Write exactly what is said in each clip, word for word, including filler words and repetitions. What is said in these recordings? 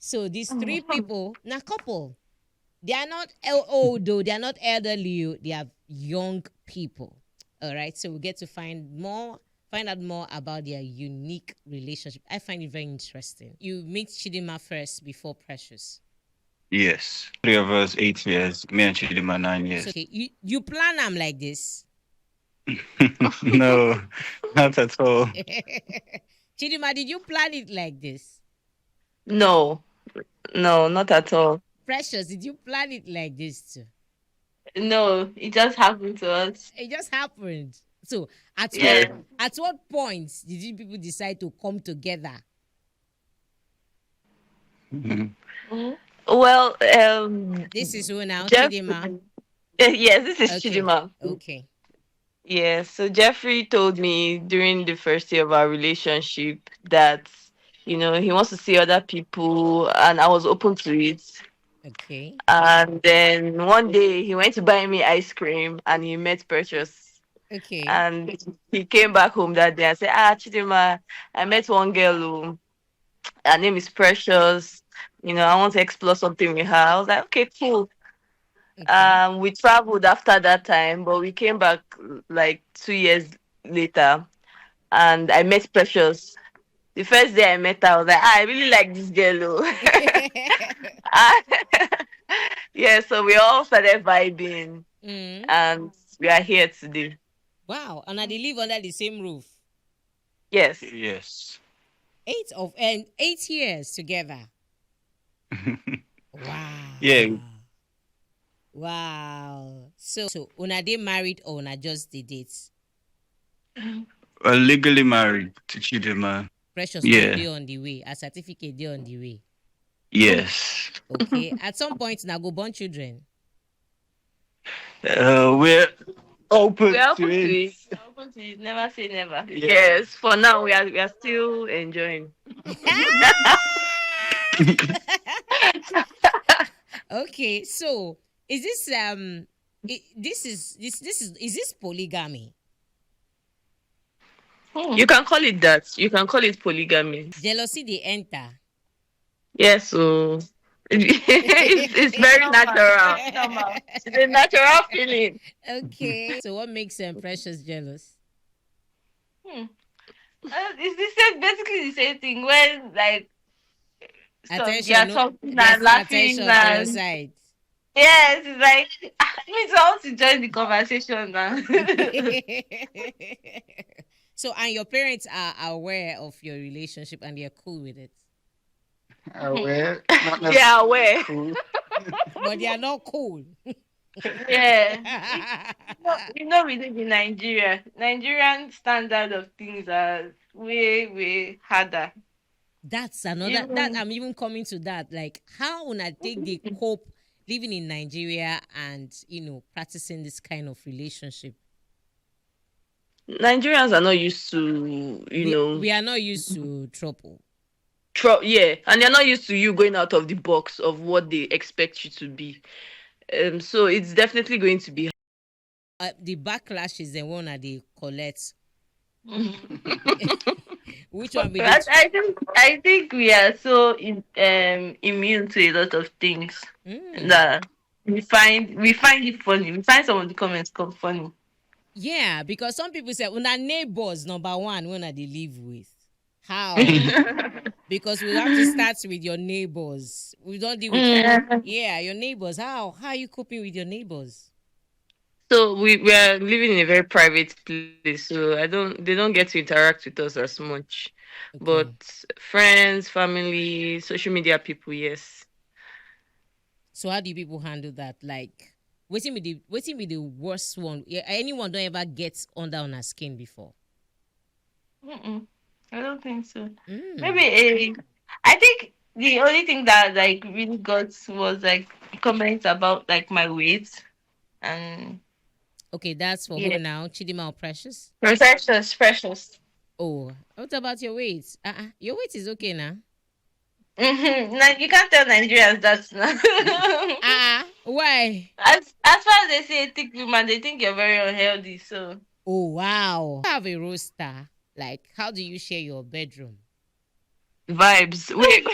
So these three people, na couple. They are not el- old though. They are not elderly. Oh, they are young people. All right. So we get to find more, find out more about their unique relationship. I find it very interesting. You meet Chidima first before Precious. Yes. Three of us, eight years. Me and Chidima, nine years. Okay. You you plan them like this. No, not at all. Chidima, did you plan it like this? No, no, not at all. Precious, did you plan it like this too? No, it just happened to us. It just happened. So at Yeah. what at what point did you people decide to come together? Mhm. Well, um, This is who now, Jeff- Chidima. Yes, this is Okay. Chidima. Okay. Yeah, so Jeffrey told me during the first year of our relationship that, you know, he wants to see other people, and I was open to it. Okay. And then one day he went to buy me ice cream and he met Precious. Okay. And he came back home that day and said, "Ah, Chidima, I met one girl. Oh. Her name is Precious. You know, I want to explore something with her." I was like, "Okay, cool." Okay. Um, we traveled after that time, but we came back like two years later, and I met Precious. The first day I met her, I was like, "Ah, I really like this girl. Oh." Ah, yeah, so we all started vibing, Mm. and we are here today. Wow. And I they live under the same roof. Yes. Yes. Eight of and eight years together. Wow. Yeah. Wow. So, so una they married or una just the dates? We're legally married to Chidima. Precious Yeah. dey on the way. A certificate dey on the way. Yes. Okay. At some point, now go born children. Uh, we're open We're open to to it. it. We're open to it. Never say never. Yeah. Yes. For now, we are we are still enjoying. Okay. So, is this um, i- this is this this is is this polygamy? You can call it that. You can call it polygamy. Jealousy they enter. Yes. So it's, it's very natural. It's a natural feeling. Okay. So what makes um, Precious jealous? Hmm. Uh, it's the same, basically the same thing. When, like, so they Attention, are no, talking there's and no laughing attention for your and side. Yes, it's like, "Ah, me too, I want to join the conversation now." So, and your parents are aware of your relationship and they're cool with it. Aware, not They are aware. Cool. But they are not cool. Yeah. No, you know, we live in Nigeria. Nigerian standard of things are way, way harder. That's another. That I'm even coming to that. Like, how una take the cope living in Nigeria and, you know, practicing this kind of relationship? Nigerians are not used to, you we, know, we are not used to trouble. Tro- yeah, and they're not used to you going out of the box of what they expect you to be. Um, so it's definitely going to be. Uh, the backlash is the one that they collect. Which one be But the I think I think we are so in, um, immune to a lot of things Mm. that we find we find it funny. We find some of the comments come funny. Yeah, because some people say, "Una neighbors number one, when they live with." How? Because we have to start with your neighbors. We don't deal with Yeah. Yeah, your neighbors. How how are you coping with your neighbors? So we, we are living in a very private place, so I don't they don't get to interact with us as much. Okay. But friends, family, social media people, yes. So how do you people handle that? Like, waiting with the waiting with the worst one. Yeah, anyone don't ever get under on her skin before. Mm-mm. I don't think so. Mm. Maybe a, I think the only thing that, like, really got was, like, comments about, like, my weight and Okay, that's for Yeah. who now? Chidima or Precious? Precious, Precious. Oh, what about your weight? Uh-uh. Your weight is okay now. Mm-hmm. Like, you can't tell Nigerians that now. Ah, why? As as far as they say thick woman, they think you're very unhealthy. So Oh wow. You have a roster. Like, how do you share your bedroom? Vibes. Wait.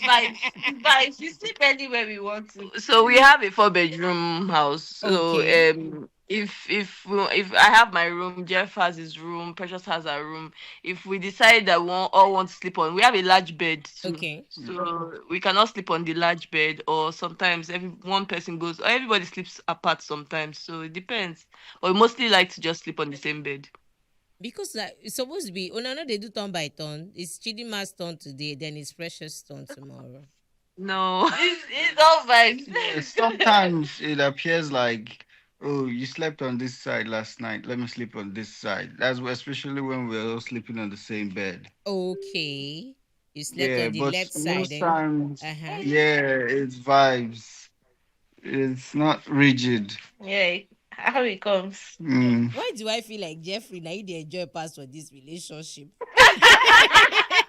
vibes. Vibes. We sleep anywhere we want to. So we have a four bedroom house. So Okay. um if if we- if I have my room, Jeff has his room, Precious has her room. If we decide that we want, all want to sleep on, we have a large bed too. Okay. So we cannot sleep on the large bed, or sometimes every one person goes, or everybody sleeps apart sometimes. So it depends. But we mostly like to just sleep on the same bed. Because uh, it's supposed to be, oh, no, no, they do turn by turn. It's Chidima's turn today, then it's Precious' turn tomorrow. No. It's, it's all vibes. Yeah, sometimes it appears like, oh, you slept on this side last night. Let me sleep on this side. That's wh- especially when we're all sleeping on the same bed. Okay. You slept Yeah, on the but left side. most Eh? times, Uh-huh. yeah, it's vibes. It's not rigid. Yeah, how it comes. Mm. Why do I feel like Jeffrey now you dey enjoy pass for this relationship?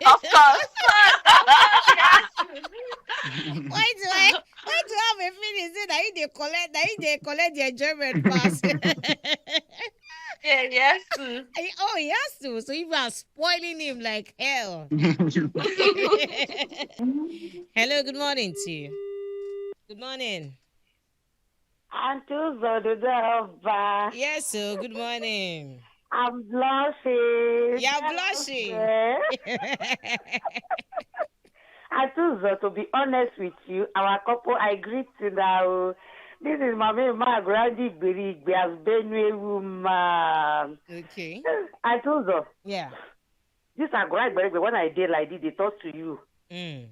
Of course. Why do I why do I have a feeling say that you dey collect that you dey collect the enjoyment pass? Yeah, yes. To. I- oh, he has to. So you are spoiling him like hell. Hello, good morning to you. Good morning. Auntie Zododo Oba. Yes, so good morning. I'm blushing. You're blushing. Eh? Auntie Zo, to be honest with you, our couple, I greet you now. This is Mami Margarandi Igberigbe as Benue woman. Okay. Auntie Zo, Yeah. this Agura Igberigbe, when I dey like this, they talk to you. Mm.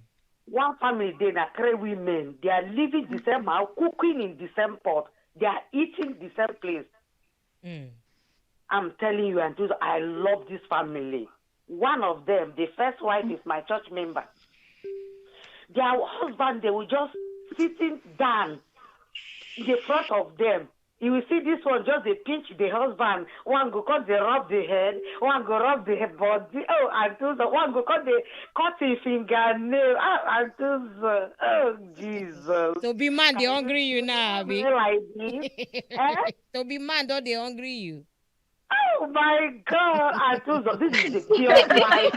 One family dey na three women. They are living the same house, cooking in the same pot. They are eating the same place. Mm. I'm telling you, Auntie Zo, I love this family. One of them, the first wife is my church member. Their husband, they will just sitting down in the front of them. You will see this one just they pinch the husband. One go cut the rub the head. One go rub the head body. Oh, Auntie Zo, one go cut the cut his fingernail. Ah, Auntie Zo, oh Jesus. So be man, they hungry you now, Abby. Like this. Eh? So be man, don't they hungry you? Oh my God, Auntie Zo, this is the pure life.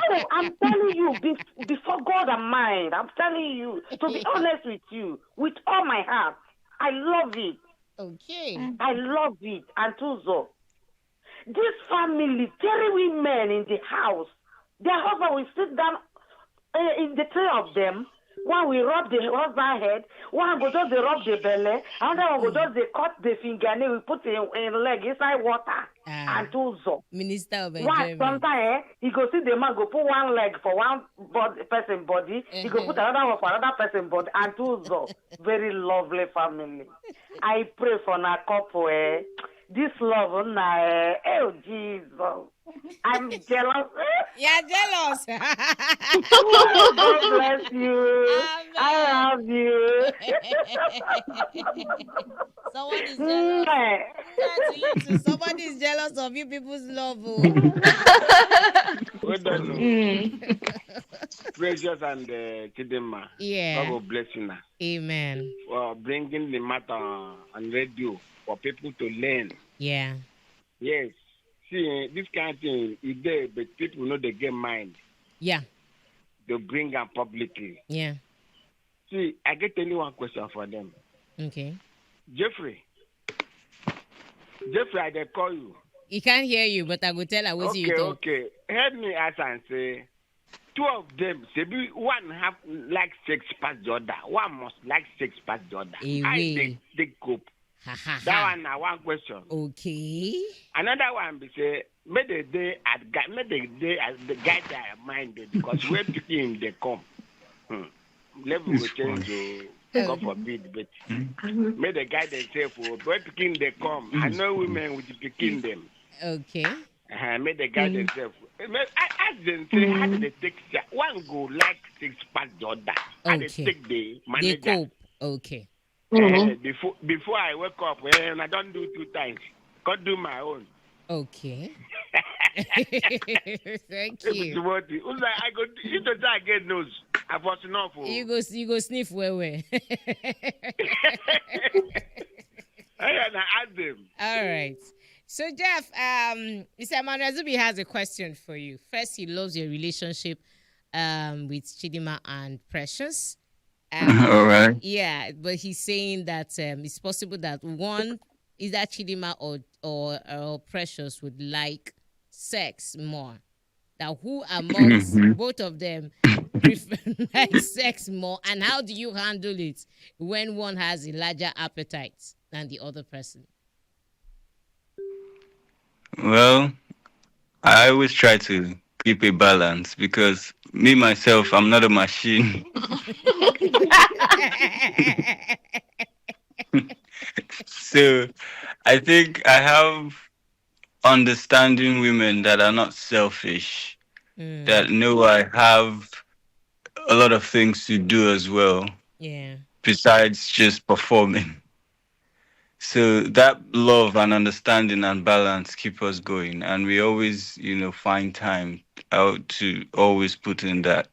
Oh, I'm telling you, be- before God and mine, I'm telling you, to be honest with you, with all my heart, I love it. Okay. I love it, Auntie Zo. This family, three women in the house, their husband will sit down uh, in the three of them. One will rub the husband head, one go just dey rub the belly, another one go just dey cut the fingernail, we put in, in leg inside water. Ah, Auntie Zo. Minister of One Enjoyment. sometimes eh, he go see the man go put one leg for one body, person body, he go put Uh-huh. another one for another person body. Auntie Zo, very lovely family. I pray for na couple eh. This love na eh, oh Jesus. I'm jealous. You're jealous. God bless you. I Amen. love you. Someone is jealous. Mwah. Yeah, to you too. Somebody is jealous of you people's love. Oh. Well done. Oh. Mm. Precious and uh, Chidinma. God Yeah. will bless you now Amen. for bringing the matter on radio for people to learn. Yeah. Yes. See, eh, this kind of thing is there, but people know they get mind Yeah. to bring am publicly. Yeah. See, I get only one question for them. Okay. Jeffrey. Jeffrey, I dey call you. He can't hear you, but I go tell her what you Okay, talk. Okay. Help me ask and say, two of them, say be one have like sex pass the other. One must like sex pass the other. I Away. They take cope. Ha ha That ha. One na one question. Okay. Another one be say, make the day at guide, make the day as the guide their mind dey, because where picking they come. Hmm. Level will It's change. fun. Oh, Oh. God forbid, but Mm. make the guide themselves. Oh, where picking they come. I know women with the picking them. Okay. Uh, make the guide Mm. themselves. Eh, make- I ask them say how do they take that? One go like six pass the other. How they Okay. Take the They manager. Cope. Okay. Eh, before before I wake up, eh, and I don't do two times. Can't do my own. Okay. Thank If you. it's what you, who's like, I go. You don't say I get nose. I was enough. Oh. You go, you go sniff well well. Hey, and I ask them. All right. So Jeff, um, Mister Emmanuel Zubi has a question for you. First, he loves your relationship. um, with Chidima and Precious. Um, All right. Yeah, but he's saying that um, it's possible that one is that Chidima or or, or Precious would like sex more. That who amongst Mhm. both of them prefer like sex more, and how do you handle it when one has a larger appetite than the other person? Well, I always try to keep a balance because me myself, I'm not a machine. So I think I have understanding women that are not selfish, Mm, that know I have a lot of things to do as well, yeah. besides just performing. So that love and understanding and balance keep us going, and we always, you know, find time out to always put in that.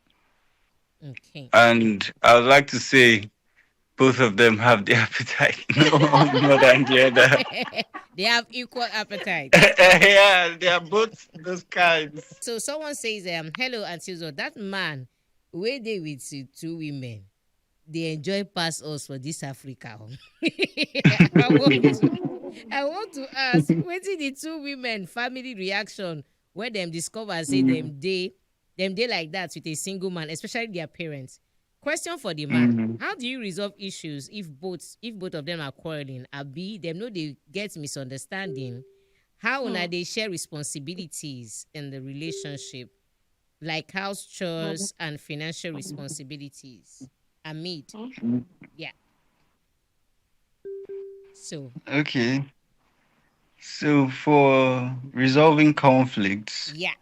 Okay. And I would like to say both of them have the appetite, no one more than the other. They have equal appetite. Yeah, they are both those kinds. So someone says, um, "Hello, Auntie Uzo. That man wey dey with the two women, they enjoy pass us for this Africa." Oh. I want to, I want to ask, wetin the two women family reaction when them discover say them dey them dey like that with a single man, especially their parents. Question for the man: Mm. How do you resolve issues if both if both of them are quarreling? Abi them no dey get misunderstanding? How una dey share responsibilities in the relationship, like house chores and financial responsibilities? Amid. Yeah. So Okay. So for resolving conflicts, yeah.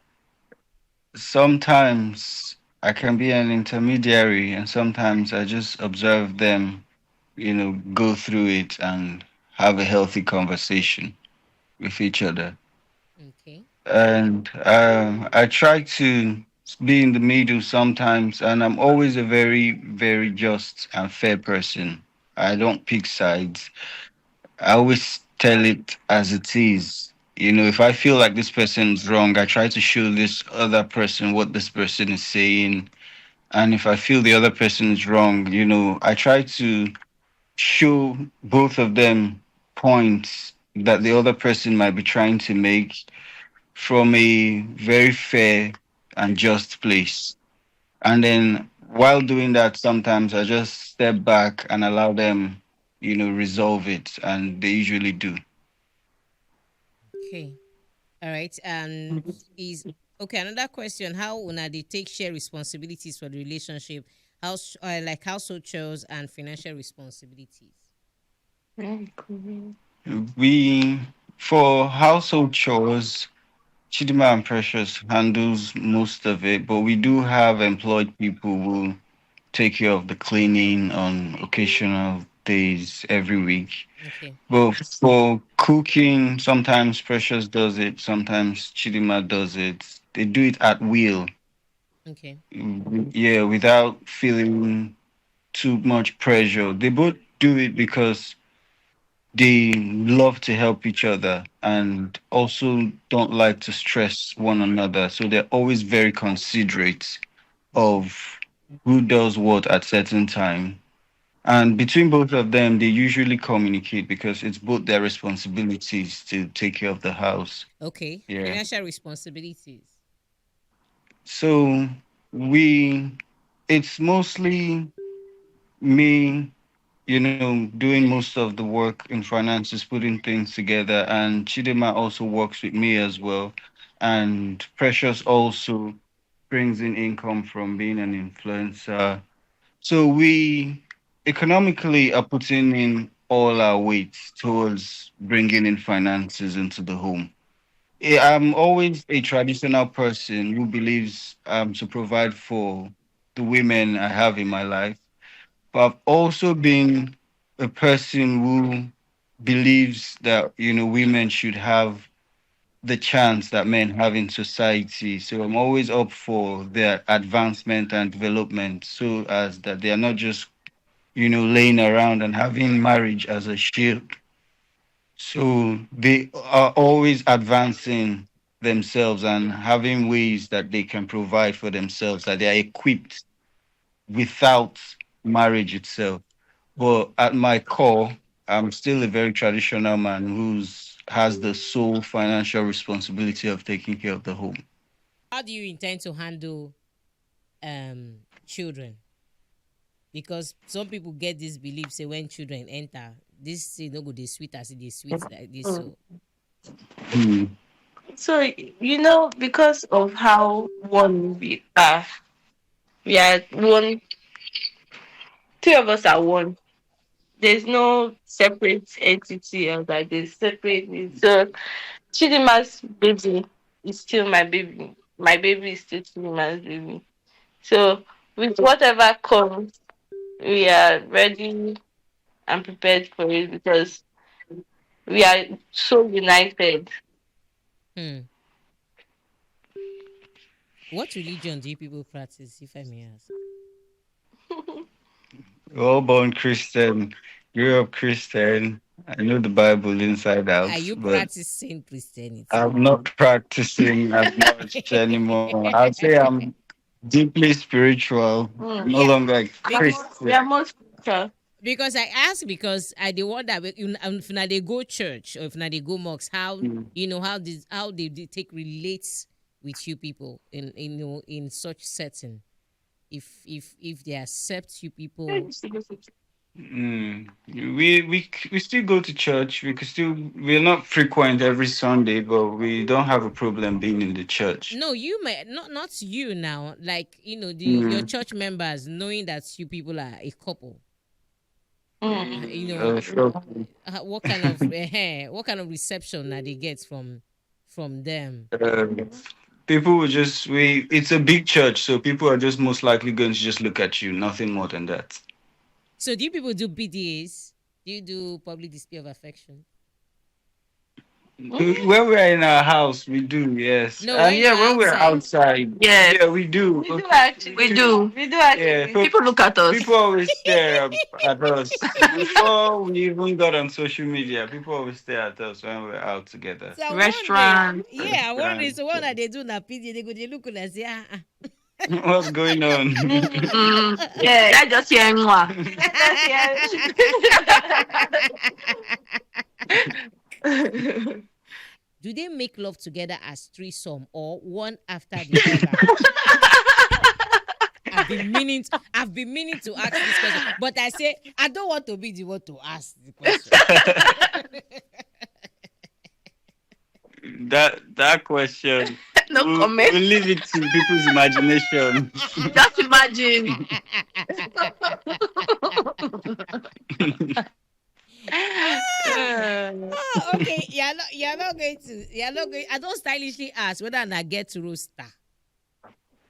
Sometimes I can be an intermediary, and sometimes I just observe them, you know, go through it and have a healthy conversation with each other. Okay. And um, I try to be in the middle sometimes, and I'm always a very, very just and fair person. I don't pick sides. I always tell it as it is. You know, if I feel like this person is wrong, I try to show this other person what this person is saying. And if I feel the other person is wrong, you know, I try to show both of them points that the other person might be trying to make from a very fair and just place. And then while doing that, sometimes I just step back and allow them, you know, resolve it. And they usually do. Okay. All right. Um, is okay. Another question: How una dey take share responsibilities for the relationship? House, uh, like household chores and financial responsibilities. Very cool. We, for household chores, Chidima and Precious handles most of it, but we do have employed people who take care of the cleaning on occasional days every week. Okay. But for cooking, sometimes Precious does it, sometimes Chidima does it. They do it at will. Okay. Yeah, without feeling too much pressure. They both do it because they love to help each other and also don't like to stress one another. So they're always very considerate of who does what at certain time. And between both of them, they usually communicate because it's both their responsibilities to take care of the house. Okay. Yeah. Financial responsibilities. So we, it's mostly me, you know, doing most of the work in finances, putting things together. And Chidima also works with me as well. And Precious also brings in income from being an influencer. So we economically are putting in all our weight towards bringing in finances into the home. I- I'm always a traditional person who believes um, to provide for the women I have in my life. But I've also been a person who believes that, you know, women should have the chance that men have in society. So I'm always up for their advancement and development, so as that they are not just, you know, laying around and having marriage as a shield. So they are always advancing themselves and having ways that they can provide for themselves, that they are equipped without marriage itself. But at my core, I'm still a very traditional man who's has the sole financial responsibility of taking care of the home. How do you intend to handle um children? Because some people get this belief say when children enter, this thing no go dey sweet as e dey sweet like this. So Hmm. So you know, because of how one we are, we are one. Three of us are one. There's no separate entity else like this. Separate. So Chidima's baby is still my baby. My baby is still Chidima's baby. So with whatever comes, we are ready and prepared for it because we are so united. Hmm. What religion do you people practice, if I may ask? All born Christian, grew up Christian. I know the Bible inside out. Are you but practicing Christianity? I'm not practicing as much anymore. I'd say I'm deeply spiritual, Mm. no longer a Because- Christian. We are more spiritual. Because I ask because I dey wonder if you- um, if na dey go church or if na dey go mosque, how Mm. you know how this how they, they take relate with you people in in you know, in such setting. If if if they accept you people, Mm. We we c- we still go to church. We could still we're not frequent every Sunday, but we don't have a problem being in the church. No, you may not not you now. Like you know, the your Mm. church members knowing that you people are a couple. Mm. You know, Uh, so, uh, what kind of eh, what kind of reception that they get from from them? um, people will just we it's a big church, so people are just most likely going to just look at you, nothing more than that. So do you people do P D As? Do you do public display of affection? When we're in our house, we do, yes. No, And when yeah, you're when we're outside. Outside, Yes. yeah, we do. We do actually. We do. We do actually. Yeah, so- People look at us. People always stare at, at us before we even got on social media. People always stare at us when we're out together. So I'm Restaurant. wondering- Yeah, I'm wondering. Restaurant. So when they do na P D A, they go they look like say ah ah. What's going on? Mm, yeah, I just hear mwah. Do they make love together as threesome or one after the other? I've been meaning to, I've been meaning to ask this question, but I say I don't want to be the one to ask the question. That that question. No we'll, comment. We'll leave it to people's imagination. Just imagine. Oh, okay, you're not, you're not going to, you're not going. I don't stylishly ask whether I get roaster.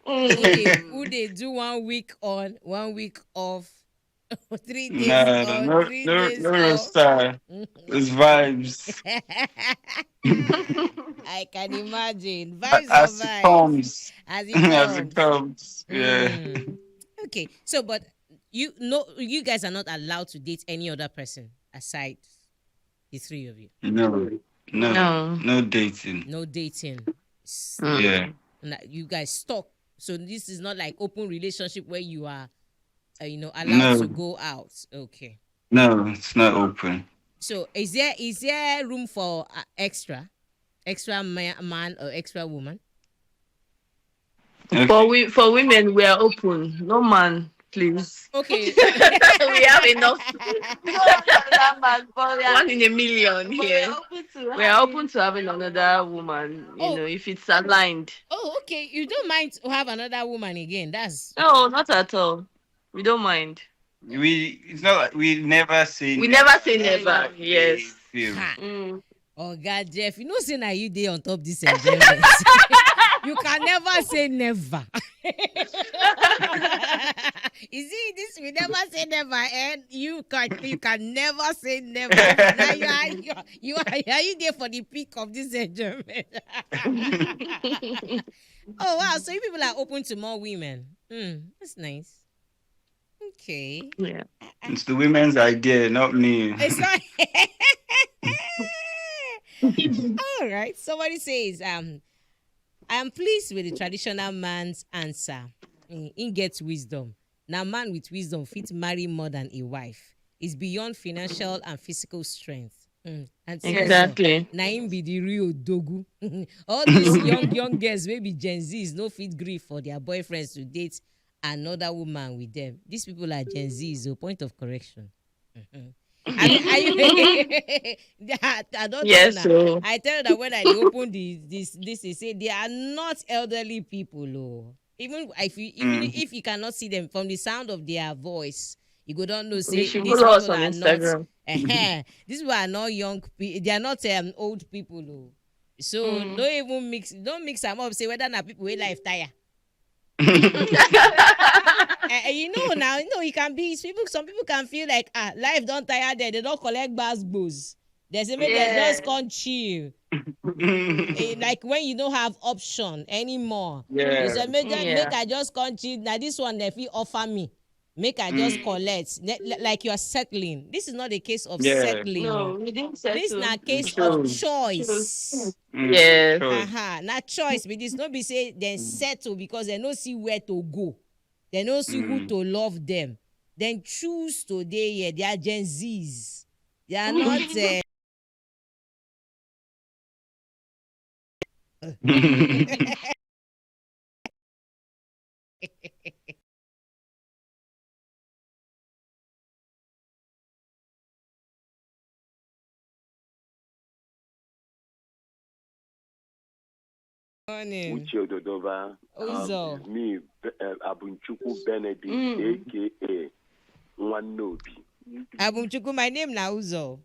Who Mm. they, who they do one week on, one week off, three days No, on, no, three no, days no off. roaster. It's vibes. I can imagine vibes As of it vibes comes. as it As it comes. Comes. Yeah. Mm. Okay, so but you know you guys are not allowed to date any other person aside the three of you. No. No. No. No dating. No dating. S- Mm. Yeah. na- You guys stuck. So this is not like open relationship where you are, uh, you know, allowed No. to go out. Okay. No, it's not open. So is there is there room for uh, extra, extra ma- man or extra woman? Okay. For we for women, we are open. No man, please. Okay. We have enough. That man, but we are, One in a million but we here. are open to We are open to having another woman, you Oh. know, if it's aligned. Oh, okay. You don't mind to have another woman again? That's No, not at all. We don't mind. We it's not like we never say We never. never say never. Yes. Feel. Ha. Mm. Oh God, Jeff, you know say na you dey on top this enjoyment. You can never say never. You see, this we never say never, and you can you can never say never. Now you are you are, you are, are you there for the peak of this enjoyment? Oh wow, so you people are open to more women. Mm, that's nice. Okay. Yeah. It's the women's idea, not me. It's not. All right. Somebody says, um, I am pleased with the traditional man's answer. Mm, he gets wisdom. Now, man with wisdom fit marry more than a wife. It's beyond financial and physical strength. Mm. And see, exactly. Na him be the real dogu. All these young young girls wey be Gen Zs no fit gree for their boyfriends to date another woman with them. These people are Gen Zs, so point of correction. Mhm. I, I, I don't yes, know now. So. I tell you that when I open the this this is say they are not elderly people, oh. Even if you even mm. if you cannot see them from the sound of their voice, you go don't know say these people are not. These people are not young. They are not um, old people, oh. So mm. Don't even mix. Don't mix them up. Say whether na people wey life tire. Uh, you know now, you know, it can be people. Some people can feel like ah, life don't tire them. They don't collect bass booze. They say maybe yeah. They just can't chill. Eh, like when you don't have option anymore. Yeah. You say make, yeah. Make I just can't chill. Now this one they feel offer me. Make I just mm. Collect. Like you are settling. This is not a case of yeah. Settling. No, we didn't settle. This is not a case of choice. Mm, yes. Uh-huh. Not choice, but this not be say then settle because they no see where to go. They no see mm. Who to love them. Then choose today. Yeah, they are Gen Zs. They are not. Uh, Morning. Uche Ododova. Uzo. Um, me, uh, Abunchuku Benedict, mm. A K A Nwanobi. Abunchuku, my name now Uzo.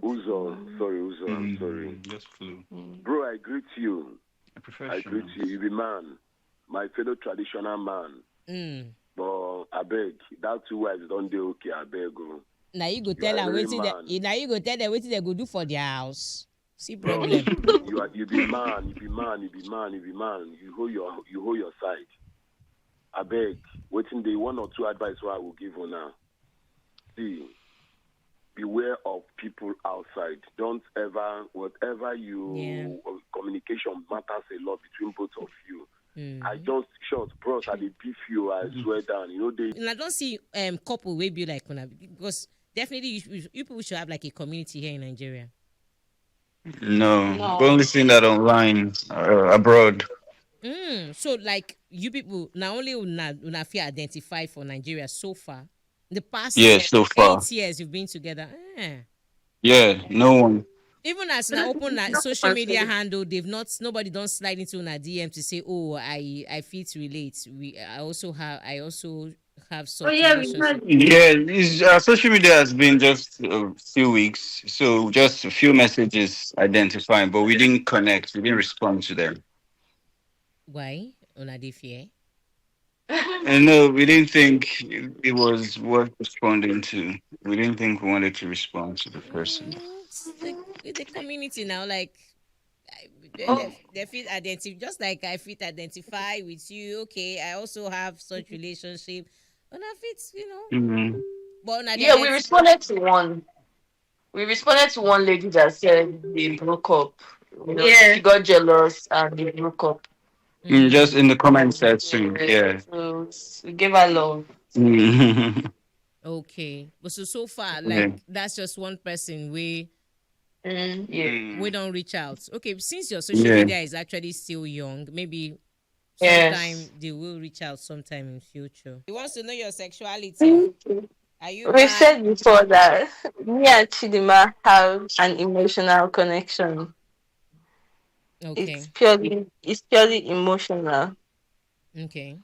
Uzo, sorry, Uzo, I'm mm, sorry. Just flew. Mm. Bro, I greet you. I greet you. You be man, my fellow traditional man. Mm. But I beg, that two wives don't do okay. I beg. Oh. Now you go tell her waiting. Now you go tell them waiting they go do for their house. See problem. You are you be man, you be man, you be man, you be man. You hold your you hold your side. I beg, waiting the one or two advice I will give you now. See, beware of people outside. Don't ever, whatever you yeah. Communication matters a lot between both of you. Mm. I just short, bros. I dey beef you. I swear down. You know they. And I don't see um couple will be like una because definitely you, you, you people should have like a community here in Nigeria. No, no. Only seen that online uh, abroad. Mm, so like you people, not only una una feel identify for Nigeria so far, the past yeah, year, so far. Eight years you've been together. Eh. Yeah, no one. Even as I open that social media handle, they've not nobody don't slide into a D M to say, "Oh, I I feel to relate." We I also have I also have such. Oh yeah, yeah. It's, uh, social media has been just a few weeks, so just a few messages identifying, but we didn't connect. We didn't respond to them. Why? Una dey fear? And no, we didn't think it was worth responding to. We didn't think we wanted to respond to the person. Mm, the, the community now, like, they, oh. They feel identify just like I feel identify with you. Okay, I also have such relationship, and I fit, you know. Mm-hmm. But yeah, we responded to one. We responded to one lady that said they broke up. You know, yeah. She got jealous and they broke up. Mm, just in the comment section, yeah. Yeah. So we gave her love. Mm. Okay, but so so far, like yeah. That's just one person we mm, yeah. We don't reach out. Okay, since your social yeah. Media is actually still young, maybe sometime yes. They will reach out sometime in future. He wants to know your sexuality. Are you? We said before that me and Chidima have an emotional connection. Okay. It's purely it's purely emotional. Okay.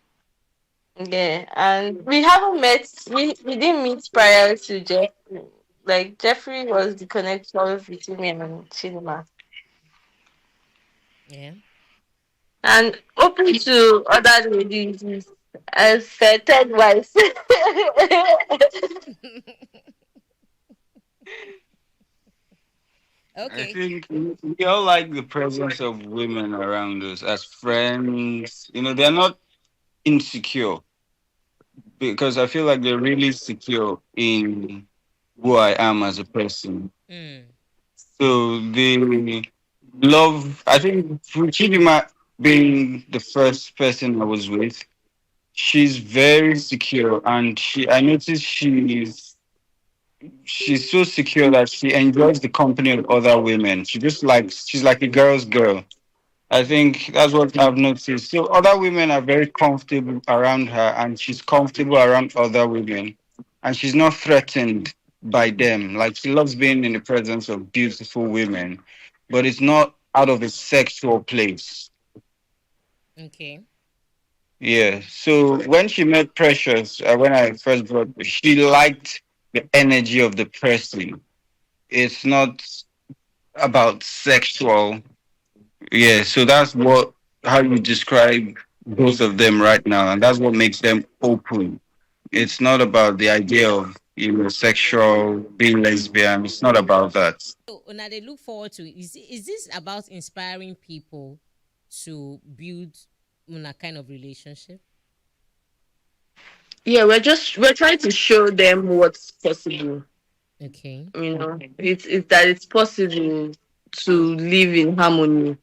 Yeah, and we haven't met. We, we didn't meet prior to Jeffrey. Like Jeffrey was the connection between me and Chidima. Yeah. And open to other ladies as a third wife. Okay. I think we all like the presence of women around us as friends. You know, they're not insecure because I feel like they're really secure in who I am as a person. Mm. So they love, I think, for Chidima, being the first person I was with, she's very secure, and she I noticed she's she's so secure that she enjoys the company of other women. She just likes she's like a girl's girl. I think that's what I've noticed. So other women are very comfortable around her, and she's comfortable around other women, and she's not threatened by them. Like, she loves being in the presence of beautiful women, but it's not out of a sexual place. Okay. Yeah. So when she met Precious, uh, when I first brought, she liked the energy of the person. It's not about sexual. Yeah. So that's what how you describe both of them right now, and that's what makes them open. It's not about the idea of you know sexual being lesbian. It's not about that. So una dey look forward to, is is this about inspiring people to build una kind of relationship? Yeah, we're just we're trying to show them what's possible. Okay. You know, it's it's that it's possible to live in harmony.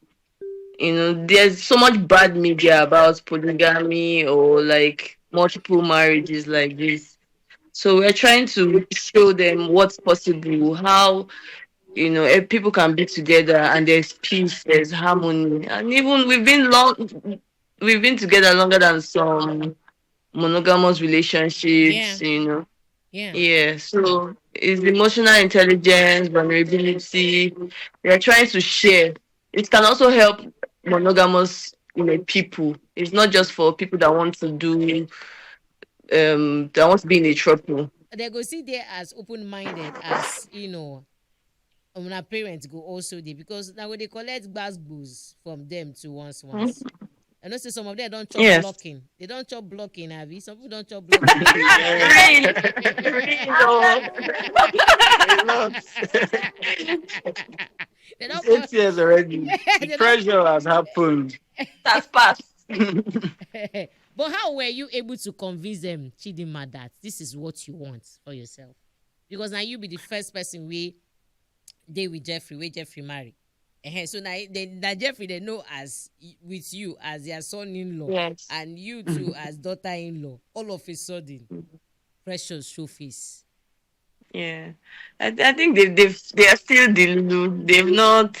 You know, there's so much bad media about polygamy or like multiple marriages like this. So we're trying to show them what's possible, how you know eh, people can be together and there's peace, there's harmony, and even we've been long, we've been together longer than some monogamous relationships. Yeah. You know, Yeah. yeah. So it's emotional intelligence, vulnerability. They're trying to share. It can also help monogamous you know people. It's not just for people that want to do um that want to be in a trouble. They go sit there as open-minded as you know una parents go also dey, because now they collect gbas gbos from them too once once. I know say some of them don't chop Yes. Blocking. They don't chop Blocking, abi? Some people don't chop Blocking. Really? A lot. They don't It's eight years already. The They don't- pressure has happened. That's past. But how were you able to convince them, Chidinma, that this is what you want for yourself? Because now you be the first person we dey with Jeffrey, where Jeffrey marry. Eh, so now, they, now Jeffrey they know as y- with you as their son-in-law, Yes. And you too as daughter-in-law. All of a sudden, Precious show face. Yeah. I, I think they they've, they are still delulu. They've not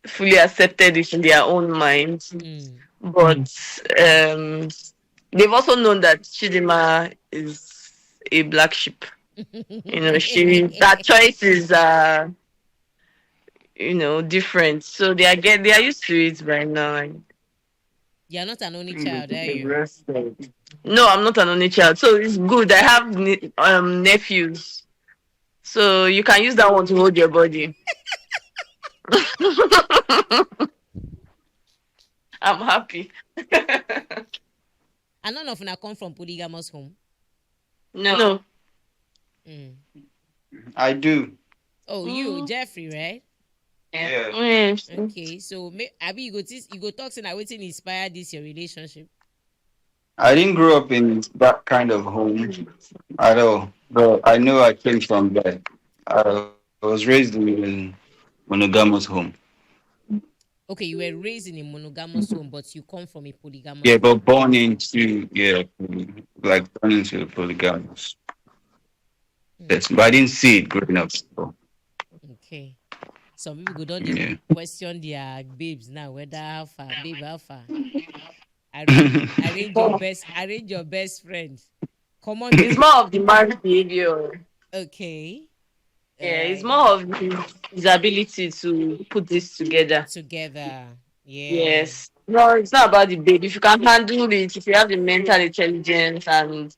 fully accepted it in their own minds. Mm. But um, they've also known that Chidinma is a black sheep. You know, she her choices are you know different. So they are get they are used to it by now. And You are not an only child, are you? Respect. No, I'm not an only child, so it's good. I have ne- um nephews, so you can use that one to hold your body. I'm happy. And none of una come from polygamous home. No. Mm. I do. Oh, you, Jeffrey, right? Yeah. Yes. Okay, so may, abi you go this, you go talk say na wetin inspire this your relationship. I didn't grow up in that kind of home at all, but I know I came from there. I was raised in a monogamous home. Okay, you were raised in a monogamous home, but you come from a polygamous. Yeah, but born into yeah, like born into a polygamous. Yes, but I didn't see it growing up. So. Okay. Some people go don't even Yeah. question their babes now, whether how far, babe, how far. Arrange, arrange your best, arrange your best friend. Come on. It's more of the man's behavior. Okay. Yeah, it's Uh, more of his, his ability to put this together. Together. Yeah. Yes. No, it's not about the babe. If you can handle it, if you have the mental intelligence and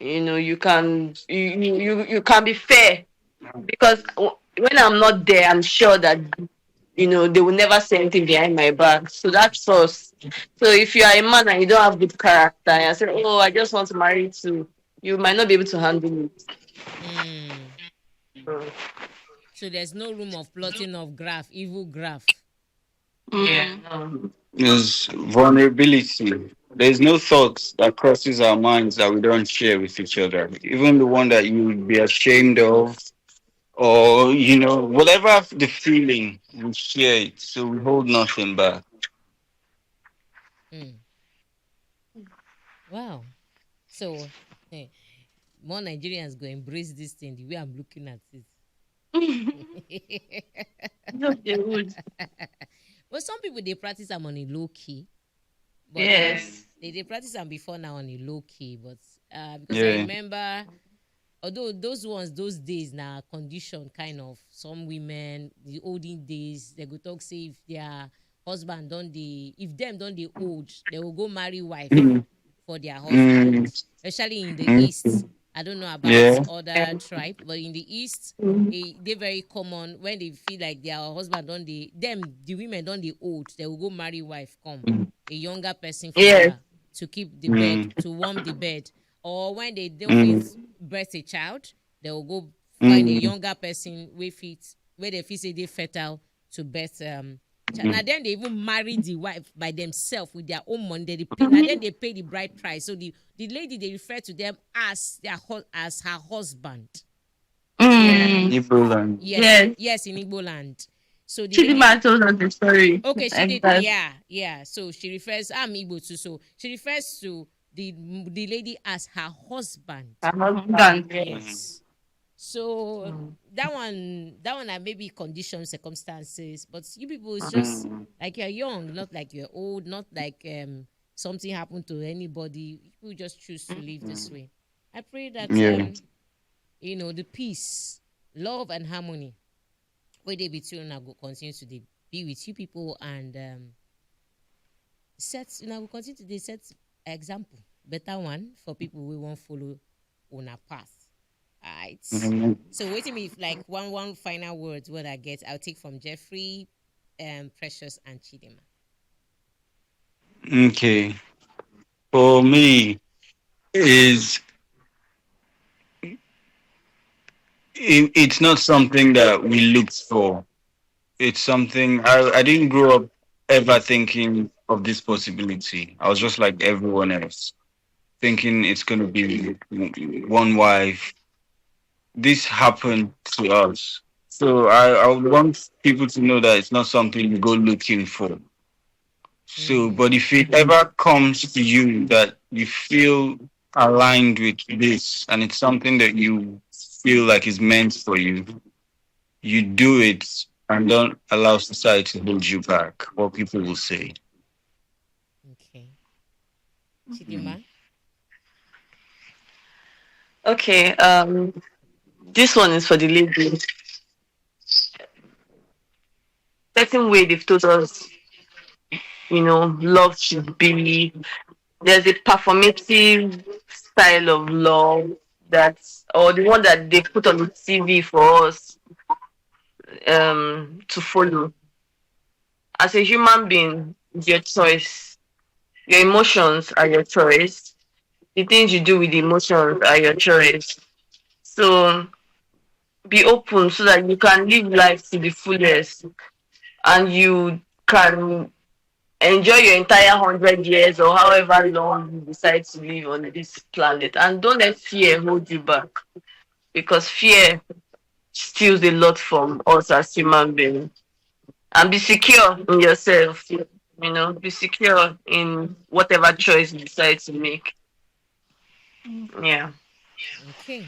you know, you can you you, you, you can be fair. Because w- when I'm not there, I'm sure that you know they will never say anything behind my back. So that's first. So if you are a man and you don't have good character and I say, "Oh, I just want to marry too," you might not be able to handle it. Mm. So, So there's no room of plotting of graph, evil graph. yeah. No. Is vulnerability. There's no thought that crosses our minds that we don't share with each other. Even the one that you would be ashamed of, or you know, whatever the feeling, we share it. So we hold nothing back. Mm. Wow. So, eh, more Nigerians go embrace this thing the way I'm looking at it. No, they would. But some people, they practice am on a low key. But Yes. They, they practice am before now on a low key. But uh, because I Yeah. remember, although those ones, those days, na condition kind of. Some women, the olden days, they go talk say if their husband don dey, if dem don dey old, they will go marry wife Mm. for their husband, Mm. Especially in the Mm. East. I don't know about Yeah. other tribe, but in the East, Mm. e dey very common when they feel like their husband don dey, them, the women don dey old, they will go marry wife come, Mm. a younger person for Yes. her to keep the bed, Mm. to warm the bed. Or when they don't Mm. fit birth a child, they will go find a Mm. younger person wey fit, where they feel say they fertile to birth um child. Mm. Now then they even marry the wife by themselves with their own money. They pay, now then they pay the bride price. So the, the lady, they refer to them as their hu- as her husband. Mm. Igbo land. Yes, Yes. Yes, in Igbo land. So the lady, Chidima told us the story. Okay, she Like did. that. Yeah, yeah. So she refers, I'm Igbo too. So she refers to the the lady as her husband. Her husband. Yes. So Mm. that one, that one are maybe conditions, circumstances, but you people, it's just Mm. like you're young, not like you're old, not like um something happened to anybody. People just choose to live this way. I pray that Yeah. um, you know, the peace, love, and harmony where they between una go continue to dey be with you people and um, set, una go continue to dey set example, better one for people we won't follow on our path. All right. Mm. So waiting me if like one one final words what I get, I'll take from Jeffrey, um, Precious, and Chidima. Okay. For me, is it, it's not something that we looked for. It's something I, I didn't grow up ever thinking of this possibility. I was just like everyone else, thinking it's going to be one wife. This happened to us. So I, I would want people to know that it's not something you go looking for. So, Mm. but if it ever comes to you that you feel aligned with this and it's something that you feel like is meant for you, you do it and don't allow society to hold you back, what people will say. Okay. Chidima. Okay, um, this one is for the lady. Certain way they've told us, you know, love should be, there's a performative style of love that, or the one that they put on the T V for us um, to follow. As a human being, it's your choice. Your emotions are your choice. The things you do with the emotions are your choice. So be open so that you can live life to the fullest and you can enjoy your entire hundred years or however long you decide to live on this planet. And don't let fear hold you back, because fear steals a lot from us as human beings. And be secure in yourself, you know, be secure in whatever choice you decide to make. Yeah. Okay.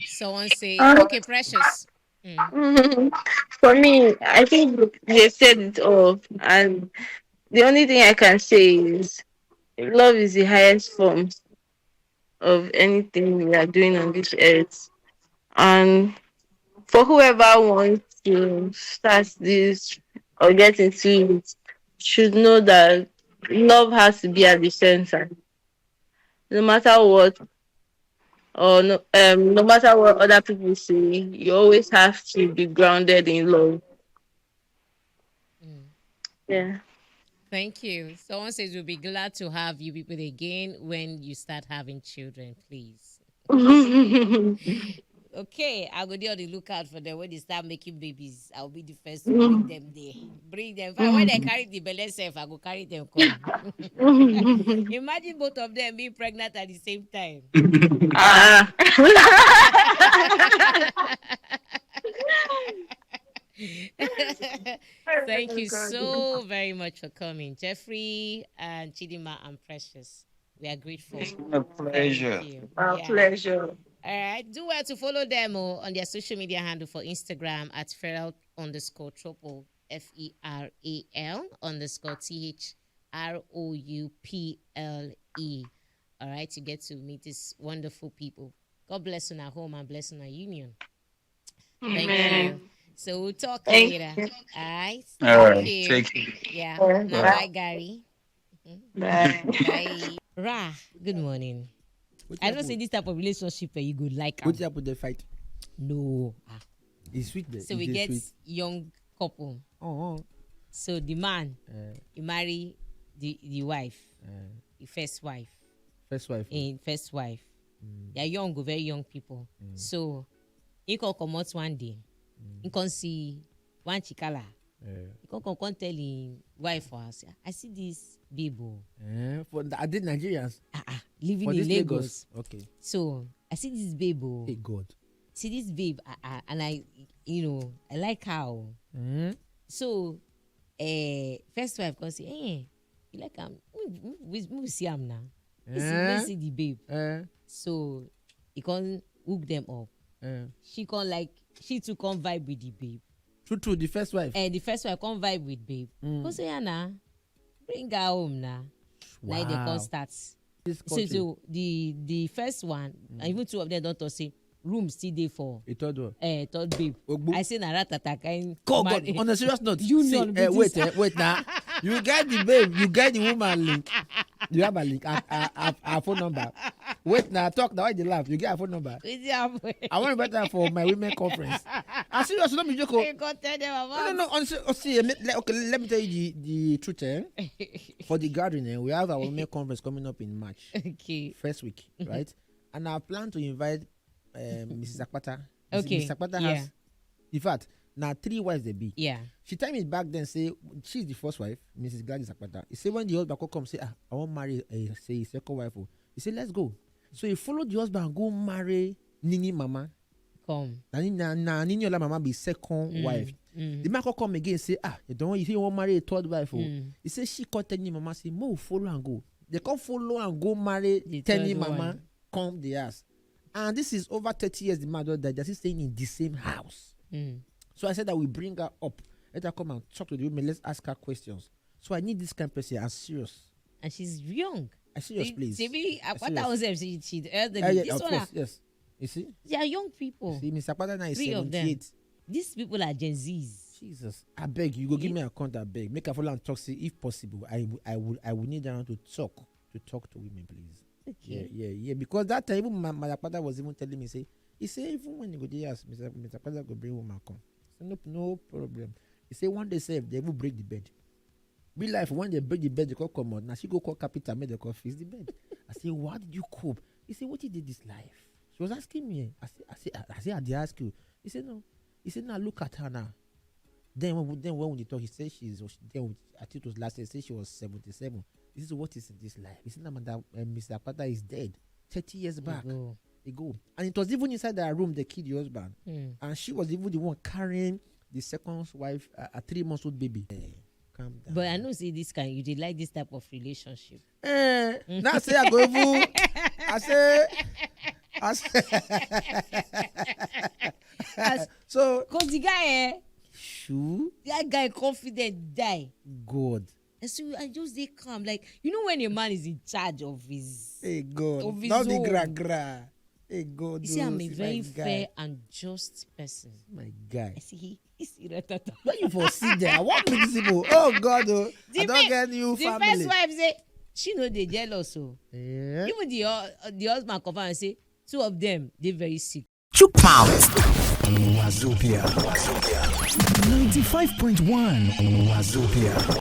Someone say, Uh, okay, Precious. Mm. For me, I think they said it all. And the only thing I can say is love is the highest form of anything we are doing on this earth. And for whoever wants to start this or get into it, should know that love has to be at the center. No matter what, or no, um, no matter what other people say, you always have to be grounded in love. Mm. Yeah. Thank you. Someone says we'll be glad to have you people again when you start having children, please. Okay, I'll go there on the lookout for them. When they start making babies, I'll be the first to bring them there. Bring them. Fine, when they carry the belle self, I go carry them come. Imagine both of them being pregnant at the same time. Ah. Thank you so very much for coming, Jeffrey and Chidima and Precious. We are grateful. It's a pleasure. Thank you. Our pleasure. All right. Do well to follow them, oh, on their social media handle for Instagram at feral underscore trouble, F E R A L underscore T H R O U P L E. All right. You get to meet these wonderful people. God bless you at home and bless you at union. Thank you. So we'll talk later. All right. All right. Thank you. Take care. Yeah. Bye, Gary. Bye. Bye. Ra, good morning. I don't say this type of relationship where you go like am. What happen? They fight. No. Ah. It's sweet. So we get young couple. Oh. So the man, he marry the the wife, the first wife. First wife. In first wife. They are young, very young people. So he come comot one day. He come see one chikala. He come come come tell him wife for house. I see this babe. Oh. Eh, for the, are they Nigerians? Ah, ah, living in Lagos. Okay. So I see this babe. Oh. Hey God. See this babe, ah, ah, and I, you know, I like her. Oh. So, eh, first wife come say, eh, you like am? We see am now. We see the babe. So he come hook them up. She come like, she too come vibe with the babe. True, true. The first wife. Eh, the first wife come vibe with babe. Come say, yeah, nah, bring her home now. Now they come start. So, so the the first one, and even two of them don't talk say room still dey for a third one. Eh, third babe. Ogbu. I say na ratata kind. God, God, on a serious note, you see, know, eh, wait, eh, wait now. You get the babe, you get the woman link. You have a link, a, a, a, a phone number. Wait now, talk now. Why they laugh? You get a phone number. I want to invite her for my women conference. I'm serious, not me joke. You go tell them about. No, no, no. Honestly, oh, see, eh, me- le- okay, let me tell you the, the truth. Eh? For the gathering, eh, we have our women conference coming up in March. Okay. First week, right? And I plan to invite um, Missus Akpata. Missus Okay. Missus Akpata Yeah. has, in fact, now three wives they be. Yeah. She tell me back then, say she's the first wife, Missus Gladys Akpata. He say when the husband come, come say, ah, I want marry, uh, say his second wife. Oh. He say, let's go. So he followed the husband, go marry Nini Mama. Come. Na Nini, na, na Nini Ola Mama be second Mm, wife. mm. The man come come again, say, ah, you don't, you say you want marry a third wife. Oh. Mm. He say she come tell Nini Mama, say, mo follow and go. They come follow and go marry The Tenny third Mama, one. Come the house. And this is over thirty years the man don die. They're still staying in the same house. Mm. So I said that we bring her up. Let her come and talk to the women. Let's ask her questions. So I need this kind of person. I'm serious. And she's young. I'm serious, She- please. Shebi, I'm Akpata serious. Herself, she, she the elderly. Yeah, yeah, This of one, course, are- yes. You see? They are young people. You see, Missus Akpata now is Three of them. seventy-eight. These people are Gen Zs. Jesus, I beg you, go give Eh? me a account, I beg. Make a follow and talk, see, if possible. I, w- I, would, I would need her to talk, to talk to women, please. Okay. Yeah, yeah, yeah. Because that time, even my, my father was even telling me, say, he say, even when you go there, Missus Missus Akpata go bring woman come. So no, no problem. He say one day, sef, they will break the bed. Real life, when they break the bed, they come come out. Now she go call carpenter, make they come fix the bed. I say, why did you cope? He say, what you did this life? She was asking me. I say, I say, I say, I dey ask you. He said, no. He said, now look at her now. Then when, then when we talk, he said she's, then we- I think it was last year, he said she was seventy-seven. This is what is in this life. He said, now, madam, uh, Missus Akpata is dead thirty years back. Ago. Ago. And it was even inside that room they killed the husband. Mm. And she was even the one carrying the second wife, uh, a three months old baby. Eh, calm down. But I know say this kind, you dey like this type of relationship. Eh, now say I go even, I say, I say, As- so, Cause the guy, eh, shoo, that guy confident die. God. And so I just dey calm. Like, you know when a man is in charge of his Hey God, of his not the own. Gra gra. Hey God, You see, oh, I'm a see my very guy. Fair and just person. My guy. I see he is irritable. Where you for sit there? I want principle. Oh God, oh, The I don't ma- get new the family. First Wife say she no dey jealous. So Yeah. Even the hu- the husband confirm and say two of them dey very sick. Chook mouth. Wazobia. Ninety-five point one Wazobia.